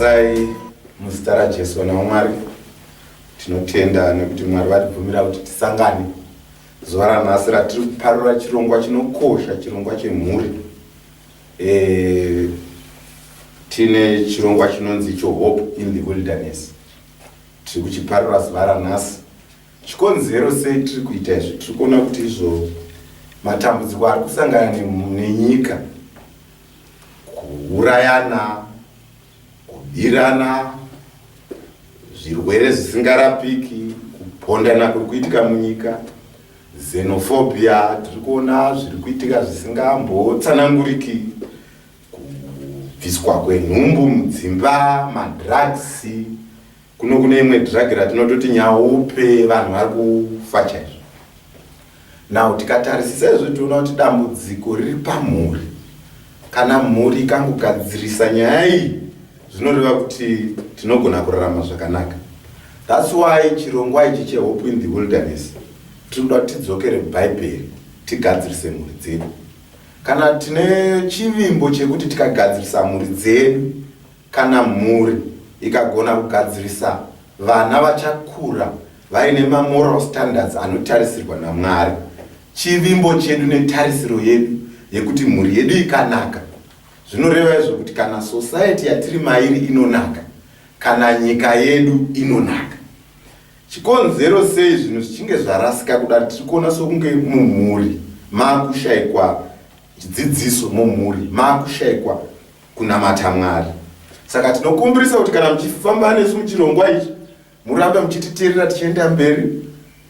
Tinokukwazisai muzita raJesu vana vaMwari. Tinotenda nekuti Mwari vatibvumira kuti tisangane zuva ranhasi ratiri kuparura chirongwa chinokosha, chirongwa chemhuri. E, tine chirongwa chinonzi icho Hope in the Wilderness. Tiri kuchiparura zuva ranhasi. Chikonzero sei tiri kuita izvi? Tiri kuona kuti izvo matambudziko ari kusangana nenyika, kuurayana, kubirana, zvirwere zvisingarapiki, kupondana kuri kuitika munyika, xenophobia, tiri kuona zviri kuitika zvisingambotsananguriki, kubviswa kwenhumbu mudzimba, madrugs. Kuno kune imwe drug ratinototi nyaupe, vanhu vari kufa chaizvo. Now tikatarisisa izvo tiona kuti dambudziko riri pamhuri. Kana mhuri ikangogadzirisa nyaya iyi, zvinoreva kuti tinogona kurarama zvakanaka. That's why chirongwa ichi cheHope in the Wilderness tiri kuda kuti tidzokere kuBhaibheri tigadzirise mhuri dzedu. Kana tine chivimbo chekuti tikagadzirisa mhuri dzedu, Kana mhuri ikagona kugadzirisa vana vachakura vaine mamoral standards anotarisirwa naMwari, chivimbo chedu netarisiro yedu yekuti mhuri yedu ikanaka, zvinoreva izvo kuti kana society yatiri mairi inonaka, kana nyika yedu inonaka. Chikonzero sei zvinhu zvichinge zvarasika kudari, tiri kuona sokunge mumhuri makushaikwa dzidziso, mumhuri makushaikwa kunamata Mwari. Saka tinokumbirisa kuti kana muchifamba nesu muchirongwa ichi, murambe muchititeerera tichienda mberi,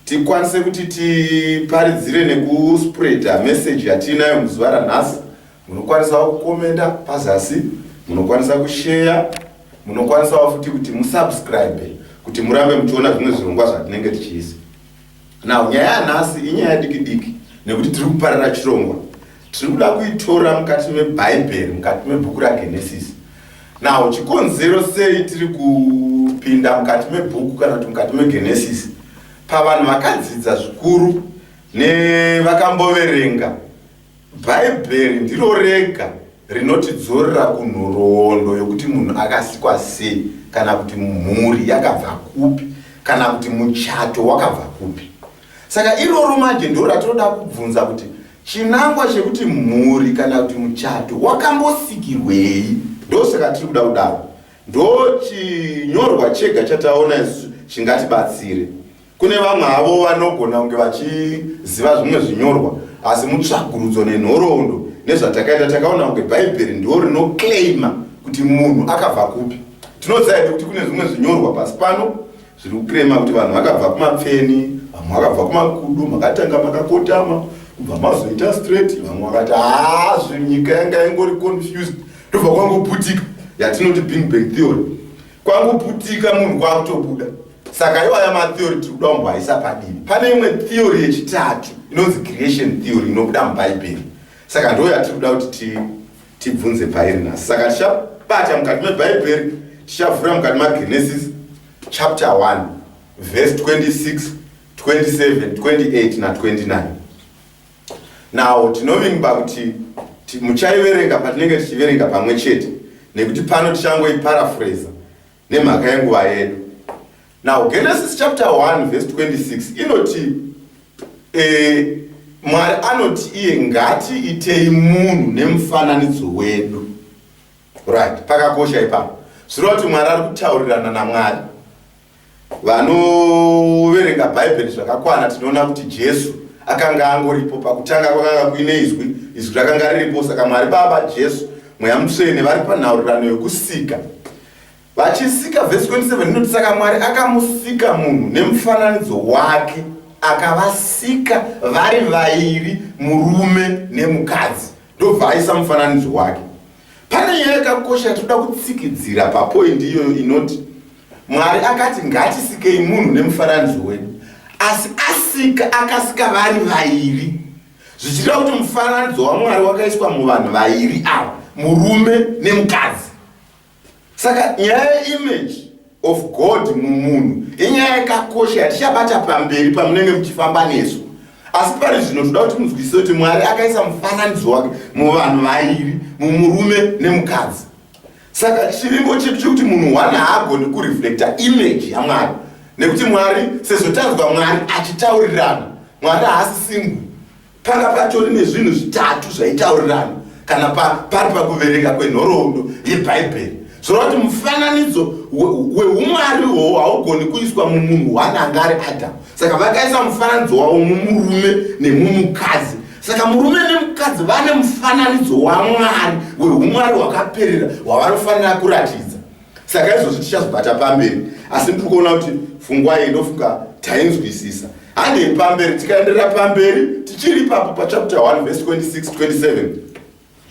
tikwanise kuti tiparidzire nekuspreada message yatiinayo muzuva ranhasi. Munokwanisawo kukomenda pazasi, munokwanisa kusheya, munokwanisawo futi kuti musubscribe kuti murambe muchiona zvimwe zvirongwa zvatinenge tichiisa. Now nyaya yanhasi inyaya diki diki nekuti tiri kuparira chirongwa. Tiri kuda kuitora mukati meBhaibheri, mukati mebhuku raGenesis. Now chikonzero sei tiri kupinda mukati mebhuku kana kuti mukati meGenesis? Pavanhu vakadzidza zvikuru nevakamboverenga Bhaibheri ndiro rega rinotidzorera kunhoroondo yokuti munhu akasikwa sei, kana kuti mhuri yakabva kupi, kana kuti muchato wakabva kupi. Saka iroro manje ndiro ratinoda kubvunza kuti chinangwa chekuti mhuri kana kuti muchato wakambosikirwei? Ndosaka tiri kuda kudaro. Ndochinyorwa chega chataona isu chingatibatsire. Kune vamwe havo vanogona kunge vachiziva zvimwe zvinyorwa, asi mutsvagurudzo nenhoroondo nezvatakaita takaona kunge Bhaibheri ndiro rinoclaima kuti munhu akabva kupi. Tinoziva hedu kuti kune zvimwe zvinyorwa pasi pano zviri kuclaima kuti vanhu vakabva kumapfeni, vamwe vakabva kumakudo, makatanga makakotama, kubva mazoita straight, vamwe vakati haa zvinyika yanga ingori confused, ndobva kwangoputika yatinoti Big Bang Theory. Kwangoputika munhu kwakutobuda. Saka iwaya matheory tiri kuda kumboaisa padivi. Pane imwe theory yechitatu inonzi creation theory inobuda muBhaibheri. Saka ndo yatiri kuda kuti tibvunze pairi nhasi. Saka tichabata mukati meBhaibheri, tichavhura mukati maGenesis chapter 1 verse 26, 27, 28 na29. Now tinovimba kuti muchaiverenga patinenge tichiverenga pamwe chete nekuti pano tichangoiparaphrasa nemhaka yenguva yedu. Now Genesis chapter 1 verse 26 inoti e, Mwari anoti iye ngatiitei munhu nemufananidzo wedu. Right, pakakosha ipapo. Zvireva kuti Mwari ari kutaurirana naMwari. Vanoverenga Bhaibheri zvakakwana tinoona kuti Jesu akanga angoripo pakutanga kwakanga kuine izwi, izwi rakanga riripo. Saka Mwari Baba, Jesu, Mweya Mutsvene vari panhaurirano yokusika. Vachisika, vhesi 27 inoti saka Mwari akamusika munhu nemufananidzo wake, akavasika vari vairi, murume nemukadzi, ndobva aisa mufananidzo wake. Pane nyaya yakakosha yatinoda kutsikidzira papoindi iyoyo inoti Mwari akati ngatisikei munhu nemufananidzo wedu, asi asika akasika vari vairi, zvichireva kuti mufananidzo waMwari wakaiswa muvanhu vairi ava, murume nemukadzi. Saka nyaya yeimage of God mumunhu inyaya yakakosha yatichabata pamberi pamunenge muchifamba nesu. Asi pari zvino toda kuti munzwisise kuti Mwari akaisa mufananidzo wake muvanhu vairi, mumurume nemukadzi. Saka chivimbo chedu chekuti munhu one haagoni kureflecta image yaMwari, nekuti Mwari, sezvo tanzwa Mwari achitaurirana, Mwari haasi single. Panga patori nezvinhu zvitatu zvaitaurirana kana pari pakuverenga kwenhoroondo yeBhaibheri. Zvoreva kuti mufananidzo weumwari ihwohwo haugoni kuiswa mumunhu one anga ari Adhamu. Saka vakaisa mufananidzo wavo mumurume nemumukadzi. Saka murume nemukadzi vane mufananidzo waMwari weumwari hwakaperera hwavanofanira kuratidza. Saka izvozvi tichazvibata pamberi, asi ndiri kuona kuti pfungwa iyi ndofunga tainzwisisa. Handei pamberi, tikaenderera pamberi tichiri ipapo pachapter 1 verse 26, 27,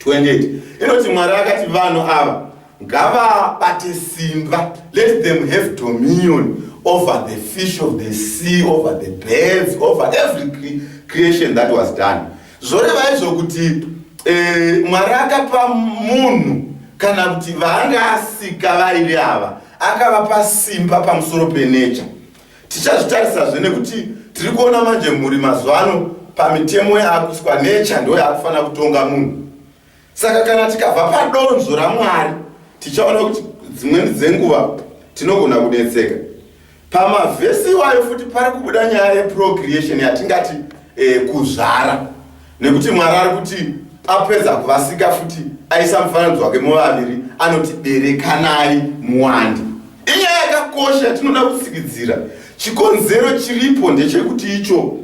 28 inoti Mwari akati vanhu ava ngavabate simba, let them have dominion over the fish of the sea, over the birds, over every creation that was done. Zvoreva izvo kuti Mwari akapa munhu kana kuti vaanga asika vairi ava akavapa simba pamusoro penature. Tichazvitarisazve nekuti tiri kuona manje mhuri mazuva ano pamitemo yaakuiswa nature ndo yaakufanira kutonga munhu. Saka kana tikabva padonzvo raMwari tichaona kuti dzimweni dzenguva tinogona kunetseka. Pamavhesi iwayo futi pari kubuda nyaya yeprocreation yatingati kuzvara, nekuti Mwari ari kuti apedza kuvasika futi aisa mufananidzo wake muvaviri, anoti berekanai muwande. Inyaya yakakosha yatinoda kutsikidzira. Chikonzero chiripo ndechekuti icho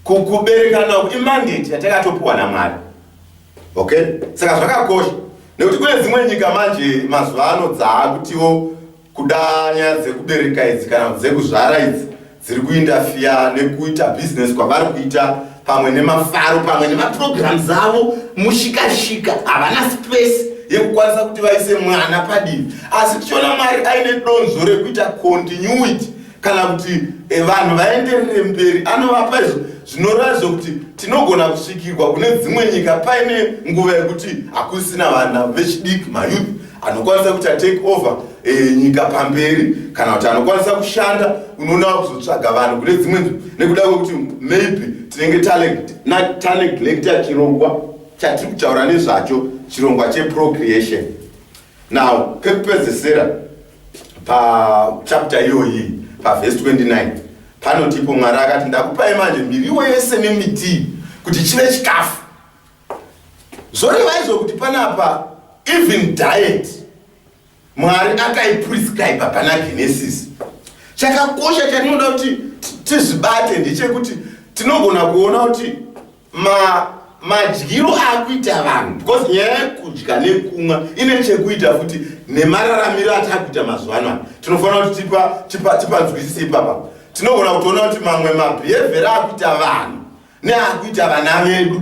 kuberekana uku imandate yatakatopiwa naMwari. Okay? Saka zvakakosha nekuti kune dzimwe nyika manje mazuva ano dzaakutiwo kuda nyaya dzekubereka idzi kana dzekuzvara idzi dziri kuindafiya nekuita business kwavari kuita pamwe nemafaro pamwe nemaprograms avo mushikashika, havana space yekukwanisa kuti vaise mwana padivi. Asi tichiona Mwari aine donzvo rekuita continuity kana kuti vanhu vaenderere mberi, anovapa izvo zvinoreva izvo kuti tinogona kusvikirwa kune dzimwe nyika paine nguva yekuti hakusina vana vechidiki, mayouth anokwanisa kuita take over nyika pamberi, kana kuti anokwanisa kushanda. Unoona kuzotsvaga vanhu kune dzimwe nzvimbo nekuda kwekuti maybe tinenge taneglecta chirongwa chatiri kutaura nezvacho, chirongwa cheprocreation. Now kekupedzesera pachapter iyoyi pavhesi 29 panotipo Mwari akati ndakupai manje miriwo yese nemiti kuti chive chikafu. Zvoreva izvo kuti panapa even diet Mwari akaiprescribe pana Genesis. Chakakosha chatinoda kuti tizvibate ndechekuti tinogona kuona kuti madyiro akuita vanhu, because nyaya yekudya nekumwa ine chekuita futi nemararamiro atakuita mazuva ano. Tinofanira kuti tipanzwisise ipapa. Tinogona kutoona kuti mamwe mabehavior akuita vanhu neakuita vana vedu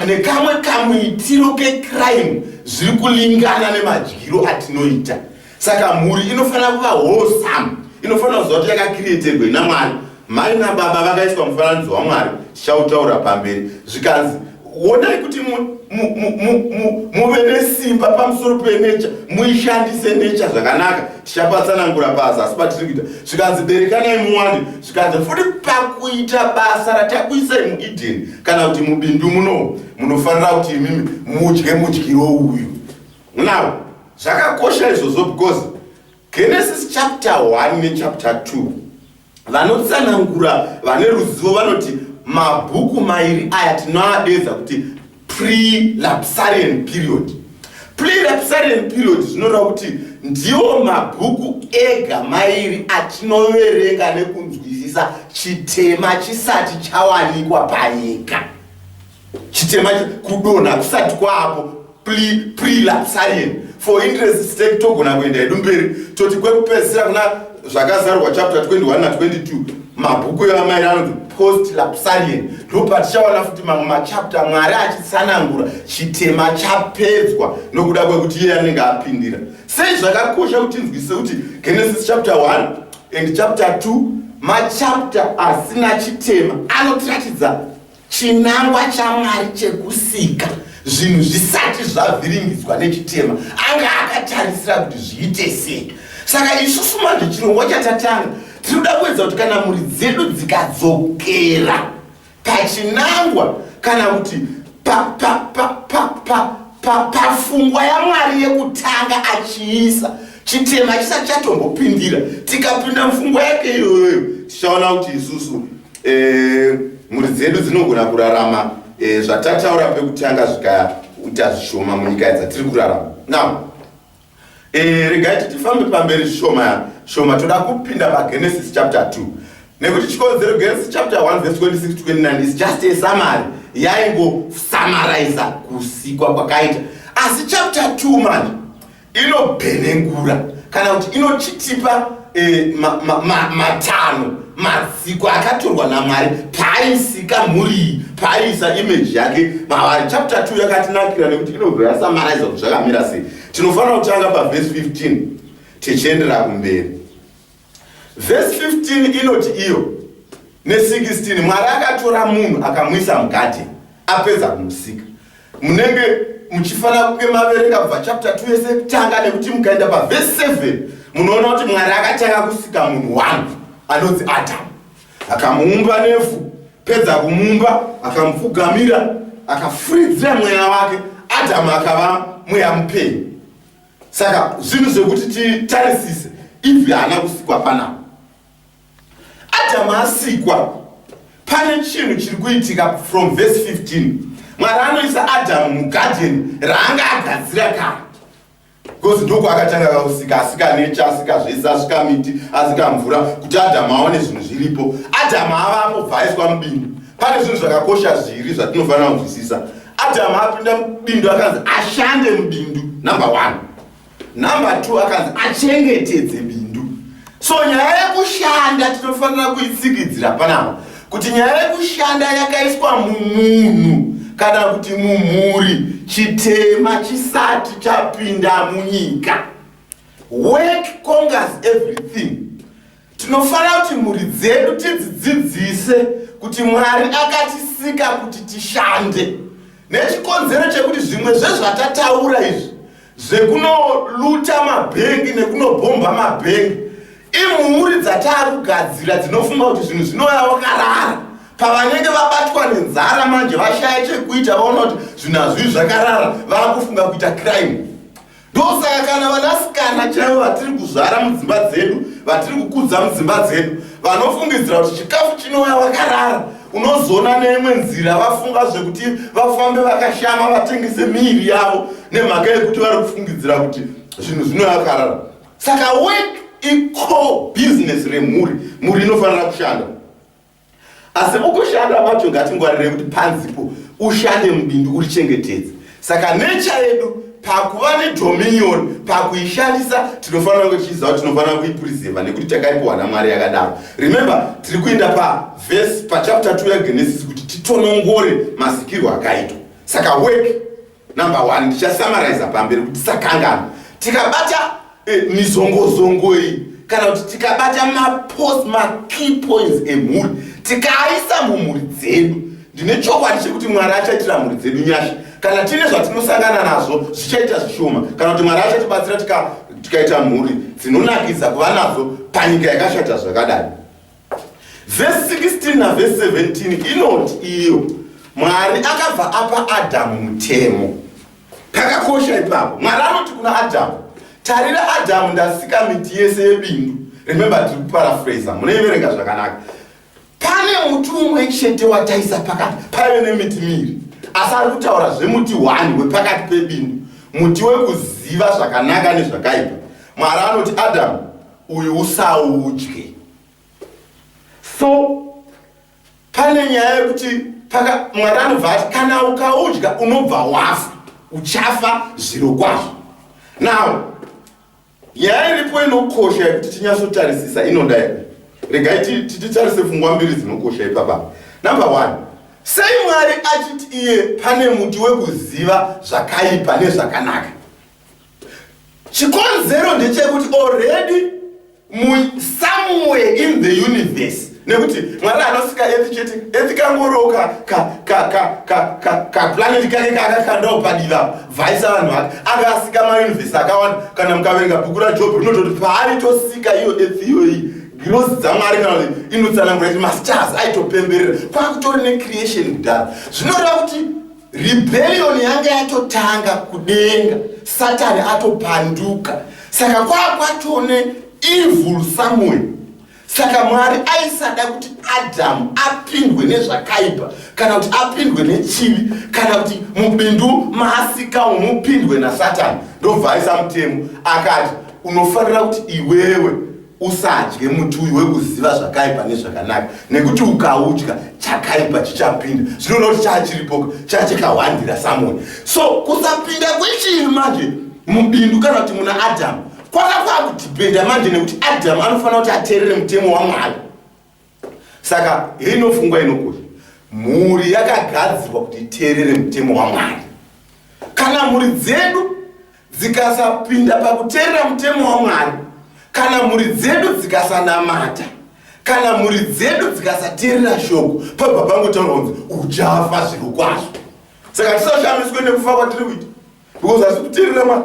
nekamwe kamuitiro kecrime zviri kulingana nemadyiro atinoita. Saka mhuri inofanira kuva wholesome, inofanira kuziva kuti yakakiriyeterwe naMwari. Mai nababa vakaiswa mufananidzo waMwari, tichautaura pamberi. Zvikanzi onai kuti muve nesimba pamusoro penecha, muishandise necha zvakanaka. Tichapatsanangura pazasi patiri kuita. Zvikanzi berekanai muwande. Zvikanzi futi pakuita basa ratakuisai muEden kana kuti mubindu muno, munofanira kuti imimi mudye mudyiro uyu. Now zvakakosha izvozvo because Genesis chapter 1 nechapter 2 vanotsanangura vane ruzivo vanoti mabhuku mairi aya tinoadedza kuti pre-lapsarian period. Pre-lapsarian period zvinoreva kuti ndiwo mabhuku ega mairi atinoverenga nekunzwisisa chitema chisati chawanikwa panyika. Chitema kudonha kusati kwaapo, pre-lapsarian. For interest sake togona kuenda hedu mberi toti kwekupedzisira kuna Zvakazarurwa chapter 21 na 22, mabhuku evamairi anonzi post-lapsarian. Ndopatichawana futi mamwe machapter Mwari achitsanangura chitema chapedzwa nokuda kwekuti iye anenge apindira. Sei zvakakosha kuti tinzwisise kuti Genesis chapter 1 and chapter 2 machapter asina chitema anotiratidza chinangwa chaMwari chekusika zvinhu zvisati zvavhiringidzwa nechitema, anga akatarisira kuti zviite sei. Saka isusu manje chirongwa chatatanga tiri kuda kuedza kuti kana mhuri dzedu dzikadzokera pachinangwa kana kuti Pafungwa pa yaMwari yekutanga achiisa chitema chisati chatombopindira, tikapinda mupfungwa yake iyoyoyo, tichaona kuti isusu mhuri dzedu dzinogona kurarama zvatataura pekutanga zvikaita zvishoma munyika dzatiri kurarama. Now regai titifambe pamberi zvishoma shoma. Toda kupinda paGenesis chapter 2, nekuti chikonzero, Genesis chapter 1 verse 26 29 is just a summary, yaingosummariza kusikwa kwakaita. Asi chapter 2 manje inobhenengura, kana kuti inochitipa matano matsiko akatorwa naMwari paaisika mhuri, paaiisa image yake mavari. Chapter 2 yakatinakira nekuti inobva yasummariza kuti zvakamira sei. Tinofanira kutanga pavhesi 15 tichiendera kumberi. Vhesi 15 inoti iyo ne16, Mwari akatora munhu akamuisa mugadheni apedza kumusika. Munenge muchifanira kunge maverenga kubva chapter 2 yese kutanga, nekuti mukaenda pavhesi 7 munoona kuti Mwari akatanga kusika munhu 1 anonzi Adamu, akamuumba nevhu. Pedza kumuumba, akamupfugamira, akafuridzira mweya wake, Adhamu akava mweya mupenyu. Saka zvinhu zvekuti titarisise, Eve haana kusikwa panapa. Adhamu asikwa, pane chinhu chiri kuitika from verse 15. Mwari anoisa Adhamu mugadheni raanga agadzira kare, because ndokwaakatanga kakusika. Asika nature, asika zvese, asika miti, asika mvura, kuti Adhamu aone zvinhu zviripo. Adhamu avapo, bva aiswa mubindu. Pane zvinhu zvakakosha zviri zvatinofanira kunzwisisa. Adhamu apinda mubindu, akanzi ashande mubindu, number one. Number two, akanzi achengetedze bindu. So nyaya yekushanda tinofanira kuitsikidzira panapa, kuti nyaya yekushanda yakaiswa mumunhu kana kuti mumhuri chitema chisati chapinda munyika. Work conquers everything. Tinofanira kuti mhuri dzedu tidzidzidzise kuti Mwari akatisika kuti tishande, nechikonzero chekuti zvimwe zvezvatataura izvi zvekunoluta mabhengi nekunobhomba mabhengi, imhuri dzataakugadzira dzinofunga kuti zvinhu zvinouya wakarara. Pavanenge vabatwa nenzara manje, vashaya chekuita, vaona kuti zvinhu hazvii zvakarara, vaakufunga kuita crime. Ndosaka kana vanasikana chaivo vatiri kuzvara mudzimba dzedu, vatiri kukudza mudzimba dzedu, vanofungidzira kuti chikafu chinouya wakarara, unozoona neimwe nzira vafunga zvekuti vafambe vakashama, vatengese miiri yavo, nemhaka yekuti vari kufungidzira kuti zvinhu zvinouya vakarara. Saka work icore business remhuri. Mhuri inofanira kushanda. Asi mukushanda macho ngatingwarire kuti panzipo ushande mubindu urichengetedze. Saka nature yedu pakuva nedominion, pakuishandisa, tinofanira kunge tichiziva kuti tinofanira kuipreserva, nekuti takaipiwa naMwari yakadaro. Remember, tiri kuenda pavhesi pachapter 2 yaGenesis kuti titonongore masikirwo akaitwa. Saka work number one, ndichasummariza pamberi kuti tisakangana. Tikabata mizongozongo iyi, kana kuti tikabata mapost, makey points emhuri, tikaaisa mumhuri dzedu, ndine chokwadi chekuti Mwari achaitira mhuri dzedu nyasha. Kana tine zvatinosangana nazvo zvichaita zvishoma, kana kuti Mwari achatibatsira tikaita mhuri dzinonakidza kuva nadzo panyika yakashata zvakadai. Vhesi 16 navhesi 17 inoti iyo, Mwari akabva apa Adhamu mutemo. Pakakosha ipapo, Mwari anoti kuna Adhamu, "Tarira Adhamu, ndasika miti yese yebindu." Remember, tiri kuparaphrasa, munoiverenga zvakanaka. Pane muti umwe chete wataisa pakati. Paive nemiti miri, asi ari kutaura zvemuti 1 wepakati pebindu, muti wekuziva zvakanaka nezvakaipa. Mwari anoti, "Adhamu, uyu usaudye." So pane nyaya yekuti Mwari anobva ati kana ukaudya unobva wafa, uchafa zviro kwazvo. Now nyaya iripo inokosha yekuti tinyatsotarisisa inoda, regai titarise pfungwa mbiri dzinokosha ipapa. Number one, sei Mwari achiti iye pane muti wekuziva zvakaipa nezvakanaka? Chikonzero ndechekuti already somewhere in the universe, nekuti Mwari anosika earth chete, earth kangorowo kaplanet kake kaakakandawo padiva, bvaisa vanhu vake. Akasika mauniverse akawanda. Kana mukaverenga bhuku raJobho, rinototi paaitosika iyo earth iyoyi, ngirozi dzaMwari, kana kuti inotsanangura kuti mastars aitopemberera. Kwakutori necreation kudhara. Zvinoreva kuti Rebellion yanga yatotanga kudenga, Satani atopanduka. Saka kwakwatone evil somewhere. Saka Mwari aisada kuti Adhamu apindwe nezvakaipa kana kuti apindwe nechivi kana kuti mubindu maasika mupindwe naSatani. Ndobva aisa mutemo akati unofanira kuti iwewe usadye muti uyu wekuziva zvakaipa nezvakanaka nekuti ukaudya chakaipa chichapinda. Zvinoda kuti chachiripoka chachakahwandira samoni. So kusapinda kwechivi manje mubindu kana kuti muna Adhamu kwanga kwakudhipenda manje nekuti Adhamu anofanira kuti ateerere mutemo waMwari. Saka ino pfungwa inokosha, mhuri yakagadzirwa kuti iteerere mutemo waMwari. Kana mhuri dzedu dzikasapinda pakuteerera mutemo waMwari, kana mhuri dzedu dzikasanamata, kana mhuri dzedu dzikasateerera shoko, pabva pangotaurwa kunzi uchafa zvirokwazvo. Saka tisashamiswe nekufa kwatiri kuita because asi kuteerera Mwari.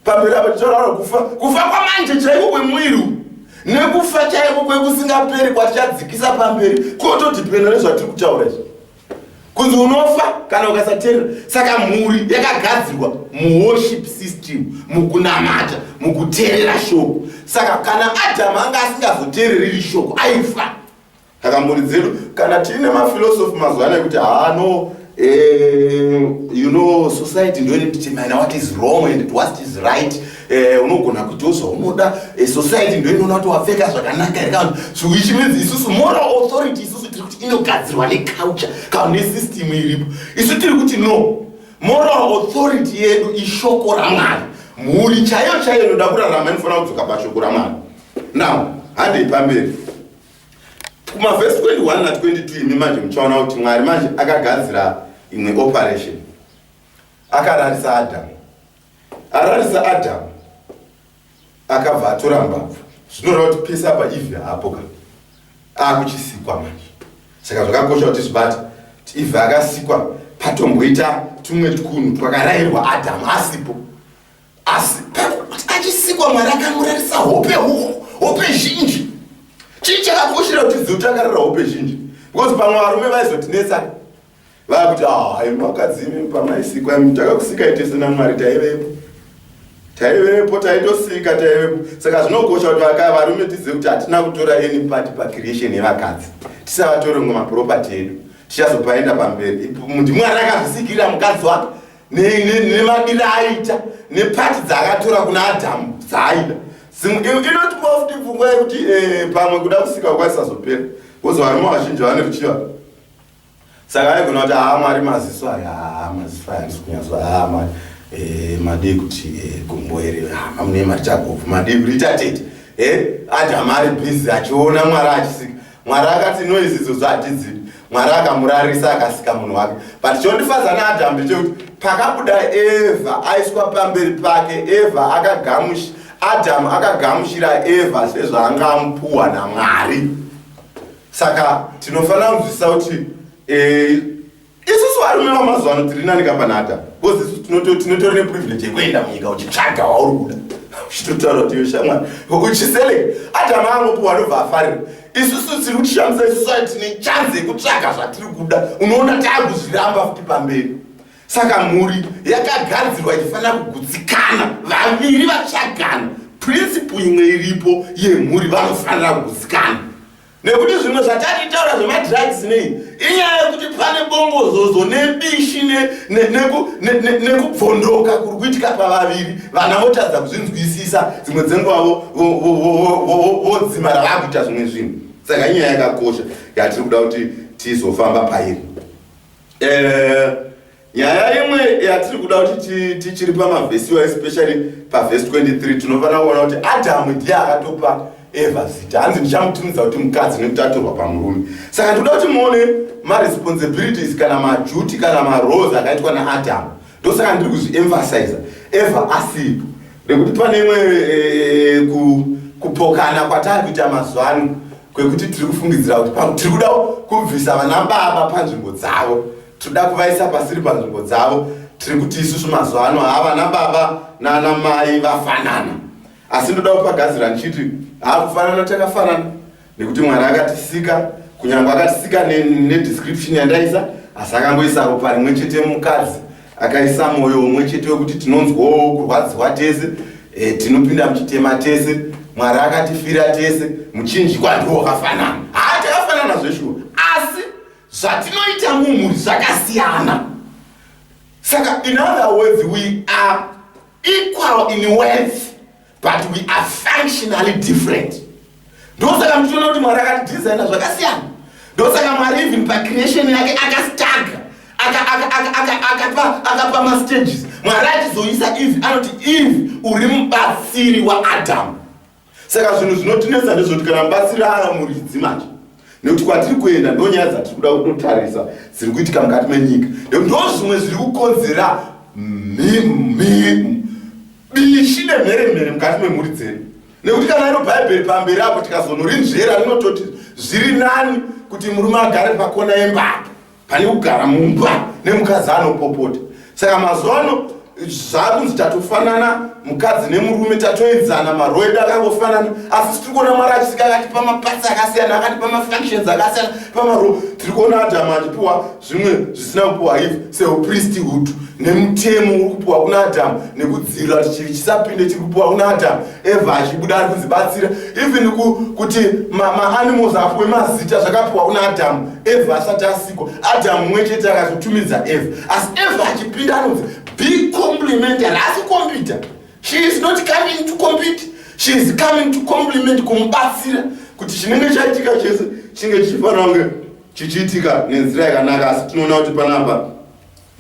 Pamberi apa tichaurara kufa, kufa kwamanje chaiko kwemuviri uyu nekufa chaiko kwekusingaperi kwatichadzikisa pamberi kotodhipenda nezvatiri kutaura izvi kunzi unofa kana ukasateerera. Saka mhuri yakagadzirwa muworship system, mukunamata, mukuteerera shoko. Saka kana Adhamu anga asingazoteereriri shoko aifa. Saka mhuri dzedu kana tiine mafilosofi mazuva ano ekuti haano you know society ndo inodetermine what is wrong and what is right, unogona kuitawo zvaunoda, society ndo inoona kuti wapfeka zvakanaka here kana so, which means isusu moral authority isusu tiri kuti inogadzirwa neculture kana nesystem iripo. Isu tiri kuti no, moral authority yedu ishoko raMwari. Mhuri chaiyo chaiyo inoda kurarama inofanira kudzoka pashoko raMwari. Now handei pamberi kumavhesi 21 na22. Imi manje muchaona kuti Mwari manje akagadzira imwe operation. Akararisa Adhamu. Ararisa Adhamu, akabva atora mbabvu. Zvinoreva kuti pese apa Eve haapo ka, akuchisikwa manje. Saka zvakakosha kuti zvibate kuti Eve akasikwa patomboita tumwe twunhu twakarayirwa Adhamu asipo. Asi pakuti achisikwa, Mwari akamurarisa hope hope zhinji. Chii chakakoshera kuti zive kuti akarara hope zhinji? Because pamwe varume vaizotinetsa vakuti ah, imi vakadzi imi pamaisikwa imi takakusikai tese naMwari, taivepo, taivepo, taitosika, taivepo. Saka zvinokosha kuti varume tizive kuti hatina kutora any part pacreation yevakadzi. Tisavatore mwe maproperty edu, tichazopaenda pamberi. NdiMwari akazvisikirira mukadzi wake nemadiro aita nepati dzaakatora kuna Adhamu dzaaida. Inotipawo futi pfungwa yekuti pamwe kuda kusika kwaisazopera because varume vazhinji vane ruchiva. Saka aigona kuti haa Mwari, maziso aya, haa maziso aya handisi kunyatso, haa Mwari, madii kuti gumbo iri mune marichagobvu, madii kuriita tete. Adhamu ari busy achiona Mwari achisika. Mwari akati no, idzi idzodzo hatidzidi. Mwari akamurarisa, akasika munhu wake. But chondifadza naAdhamu ndechekuti pakabuda Evha aiswa pamberi pake, Evha akagamush Adhamu akagamuchira Evha sezvaanga amupuwa naMwari. Saka tinofanira kunzwisisa kuti isusu varume vamazuva ano tiri nani kapana Adhamu because isu tinotori neprivilege yekuenda munyika uchitsvaga wauri kuda, uchitotaura kuti iwe shamwari, uchiselect. Adhamu angopuwa anobva afarira. Isusu tiri kutishamisa, isusu tine chance yekutsvaga zvatiri kuda, unoona taakuzviramba futi pamberi. Saka mhuri yakagadzirwa ichifanira kugutsikana, vaviri vatsvagana. Principle imwe iripo yemhuri, vanofanira kugutsikana nekuti zvimwe zvatachitaura zvemadrugs nei inyaya yekuti pane bongozozo nebishi nekubvondoka kuri kuitika pavaviri. Vana votadza kuzvinzwisisa, dzimwe dzenguva vodzimara vakuita zvimwe zvinhu. Saka inyaya yakakosha yatiri kuda kuti tizofamba pairi. Nyaya imwe yatiri kuda kuti tichiri pamavhesiwa, especially pavhesi 23, tinofanira kuona kuti Adhamu ndiye akatopa Eva zita. Hanzi ndichamutunidza kuti mukadzi nekuti atorwa pamurume. Saka ndinoda kuti muone maresponsibilities kana maduty kana maroles akaitwa naAdhamu. Ndosaka ndiri kuzviemphasiza Eva asipo, nekuti pane imwe kupokana kwatari kuita mazuva ano kwekuti tiri kufungidzira kuti tiri kuda kubvisa vana baba panzvimbo dzavo, tinoda kuvaisa pasiri panzvimbo dzavo. Tiri kuti isusu mazuva ano havana baba nana mai vafanana. Asi ndoda kupagadzira ndichiti hakufanana, takafanana nekuti Mwari akatisika, kunyange akatisika nedescription yandaisa. Asi akangoisa ropa rimwe chete mukadzi, akaisa mwoyo umwe chete wekuti tinonzwawo kurwadziwa tese, tinopinda muchitema tese. Mwari akatifira tese, muchinjikwa ndiwo wakafanana. Haa, takafanana zveshuwa, asi zvatinoita mumhuri zvakasiyana. Saka in other words, we are equal in worth, but we are functionally different. Ndosaka muchiona kuti Mwari akatidesigna zvakasiyana. Ndosaka Mwari even pacreation yake akastagger, akapa mastages. Mwari achizoisa Eve, anoti, "Eve, uri mubatsiri waAdhamu." Saka zvinhu zvinotinetsa ndezvekuti kana mubatsiri ava muridzi manje, nekuti kwatiri kuenda ndo nyaya dzatiri kuda kutotarisa dziri kuitika mukati menyika, nekuti ndo zvimwe zviri kukonzera bishi nemheremhere mukati memhuri dzedu. Nekuti kana iro Bhaibheri pamberi apo tikazonorinzvera, rinototi zviri nani kuti murume agare pakona yembapo pane kugara mumba nemukadzi anopopota. Saka mazuva ano zvakunzi tatofanana, mukadzi nemurume tatoenzana, maroles edu akangofanana. Asi tiri kuona Mwari achisika, akatipa maparts akasiyana, akatipa mafunctions akasiyana pamarole. Tiri kuona Adhamu achipiwa zvimwe zvisina kupiwa Eve, seupriesthood, nemutemo uri kupiwa kuna Adhamu, nekudzivirira kuti chivi chisapinde chiri kupiwa kuna Adhamu. Eva achibuda ari kunzi batsira. Even kuti maanimals apiwe mazita, zvakapiwa kuna Adhamu Eva asati asikwa. Adhamu mumwe chete akazotumidza Eva, asi Eva achipinda anonzi be complementary. Asi compete, she is not coming to compete, she is coming to compliment, kumubatsira kuti chinenge chaitika chese chinge chichifanira kunge chichiitika nenzira yakanaka. Asi tinoona kuti panapa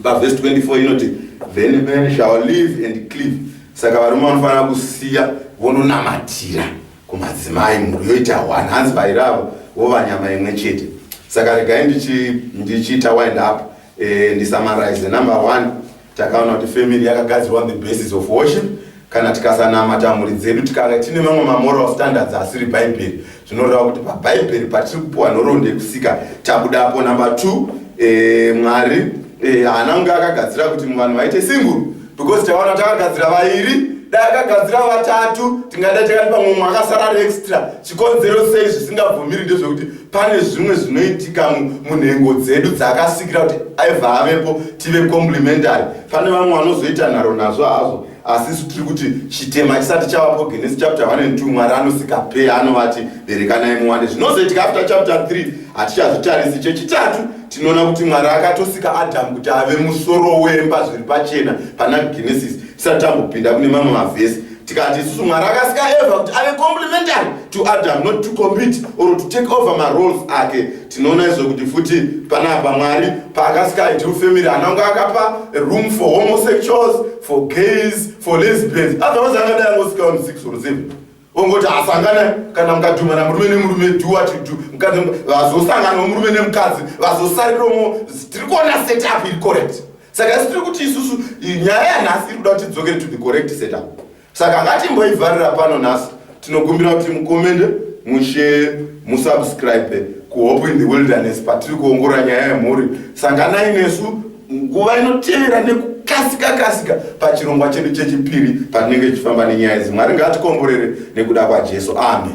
pavhesi 24 inoti, "Then man shall leave and cleave." Saka varume vanofanira kusiya vononamatira kumadzimai, mhuri yoita one. Hanzi vairavo vova nyama imwe chete. Saka regai ndichiita wind up, ndisummarize. Number one, takaona kuti family yakagadzirwa on the basis of worship. Kana tikasanamata mhuri dzedu, tikanga tine mamwe mamoral standards asiri Bhaibheri, zvinoreva kuti paBhaibheri patiri kupiwa nhoroondo yekusika tabudapo. Number two, Mwari haana kunge akagadzira kuti vanhu vaite single, because taona takagadzira vairi. Dai akagadzira vatatu, tingadai takati pamwe mumwe akasara ari extra. Chikonzero sei zvisingabvumiri ndezvekuti pane zvimwe zvinoitika munhengo dzedu dzaakasikira kuti aibva avepo tive complementary. Pane vamwe vanozoita nharo nazvo hazvo, asi isu tiri kuti chitema chisati chavapo, Genesis chapter 1 and 2, Mwari anosika pair, anovati, "Berekanai muwande." Zvinozoitika after chapter 3 hatichazvitarisi. Chechitatu, tinoona kuti Mwari akatosika Adhamu kuti ave musoro wemba, zviri pachena pana Genesis tisati tambopinda kune mamwe mavhesi. Tikati isusu Mwari akasika Eva kuti ave complementary to Adam, not to compete or to take over maroles ake. Tinoona izvo kuti futi panapa Mwari paakasika ideal family, haana kunge akapa room for homosexuals, for gays, for lesbians. Otherwise angadai angosika vanhu 6 or 7, ongoti asangana. Kana mukadhumana murume nemurume, do what you do. Mukadzi vazosanganawo murume nemukadzi, vazosariromo. Tiri kuona setup iri correct. Saka isi tiri kuti isusu nyaya yanhasi iri kuda kuti tidzokere to the correct setup. Saka ngatimboivharira pano nhasi. Tinokumbira kuti mucommente, mushare, musubscribe kuHope in the Wilderness patiri kuongorora nyaya yemhuri. Sanganai nesu nguva inotevera nekukasika kasika pachirongwa chedu chechipiri patinenge tichifamba nenyaya idzi. Mwari ngaatikomborere nekuda kwaJesu. Amen.